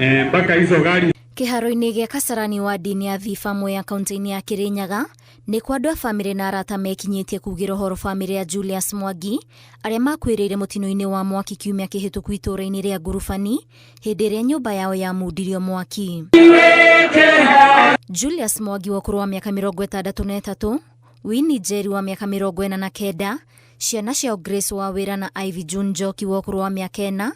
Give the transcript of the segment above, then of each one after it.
Mpaka hizo gari. Kĩharo-inĩ gĩa Kasarani ward-inĩ ya Thiba Mwea kaunti-inĩ ya Kirinyaga nĩkuo andũ a famĩlĩ na arata mekinyĩtie kugĩra ũhoro famĩlĩ ya Julius Mwangi arĩa makuĩrĩire mũtino-inĩ wa mwaki kiumia kĩhĩtũku itũũra-inĩ rĩa Ngurubani hĩndĩ ĩrĩa nyũmba yao yamundirio mwaki. Julius Mwangi wa ũkũrũ wa mĩaka 63, Winnie Njeri wa mĩaka 49, ciana ciao Grace Wawĩra na Ivy June Njoki wa ũkũrũ wa mĩaka 4,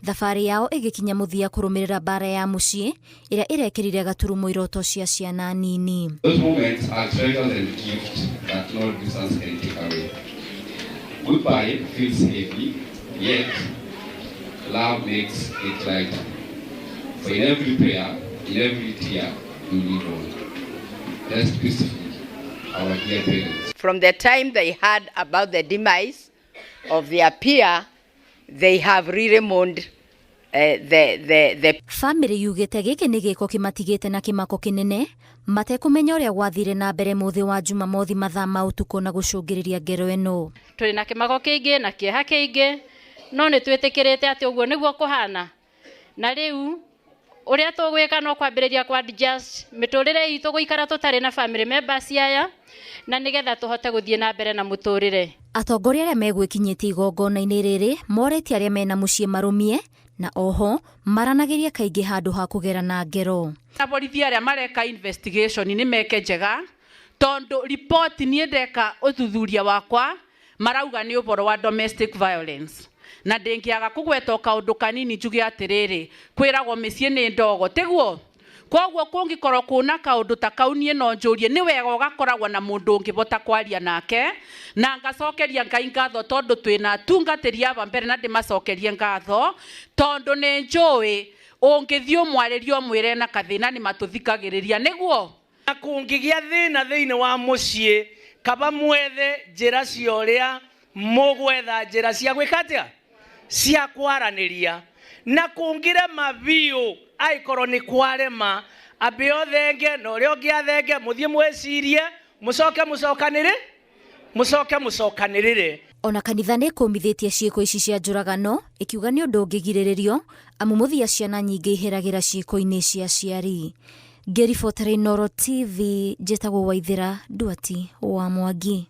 thabarĩ yao ĩgĩkinya mũthia kũrũmĩrĩra mbara ya mũciĩ ĩrĩa ĩrekĩrire gaturumo iroto cia ciana nini. Those moments are treasures and gifts that no distance can take away. Goodbye feels heavy, yet love makes it lighter. For in every prayer, in every tear, you live on. Rest peacefully, our dear parents. From the time they heard about the demise of their peer, they have really mourned the Famĩlĩ yugĩte gĩkĩ nĩ gĩko kĩmatigĩte na kĩmako kĩnene matekũmenya ũrĩa gwathire na mbere mũthĩ wa Jumamothi mathaa ma ũtukũ na gũcũngĩrĩria ngero ĩno. Tũrĩ na kĩmako kĩingĩ na kĩeha kĩingĩ, no nĩ twĩtĩkĩrĩte atĩ ũguo nĩguo kũhana, na rĩu ũrĩa tũgwĩka no kwambĩrĩria kwa adjust mĩtũrĩre itũ gũikara tũtarĩ na family members aya, na nĩgetha tũhote gũthiĩ na mbere na mũtũrĩre. Atongoria arĩa megwĩkinyĩtie igongona-inĩ rĩrĩ moretie arĩa mena mũciĩ marũmie na oho maranagĩrie kaingĩ handũ ha kũgerana ngero. Na borithi arĩa mareka investigation nĩ meke njega, tondũ report niĩ ndeka ũthuthuria wakwa marauga nĩ ũhoro wa domestic violence, na ndĩngĩaga kũgweta o kaũndũ kanini njuge atĩrĩrĩ, kwĩragwo mĩciĩ nĩ ndogo, tiguo? Koguo kũngĩkorwo kũna kaũndũ ta kau, niĩ no njũrie nĩ wega ũgakoragwo na mũndũ ũngĩbota kwaria nake, na ngacokeria Ngai ngatho tondũ twĩna atungatĩri aba mbere, na ndĩmacokerie ngatho tondũ nĩ njũĩ ũngĩthiĩ ũmwarĩrie ũmwĩre na kathĩna nĩ matũthikagĩrĩria nĩguo. Na kũngĩgĩa thĩna thĩinĩ wa mũciĩ, kaba mwethe njĩra cia ũrĩa mũgwetha njĩra cia gwĩka atĩa, cia kwaranĩria, na kũngĩrema biũ, angĩkorwo nĩ kwarema, ambe ũthenge na ũrĩa ũngĩ athenge, mũthiĩ mwĩcirie, mũcoke mũcokanĩrĩ mũcoke mũcokanĩrĩre. Ona kanitha nĩ ĩkũmithĩtie ciĩko ici cia njũragano, ĩkiuga nĩ ũndũ ũngĩgirĩrĩrio, amu mũthia ciana nyingĩ iheragĩra ciĩko-inĩ cia aciari. Ngĩribotera Inooro TV, njĩtagwo Waithĩra Nduati wa Mwangi.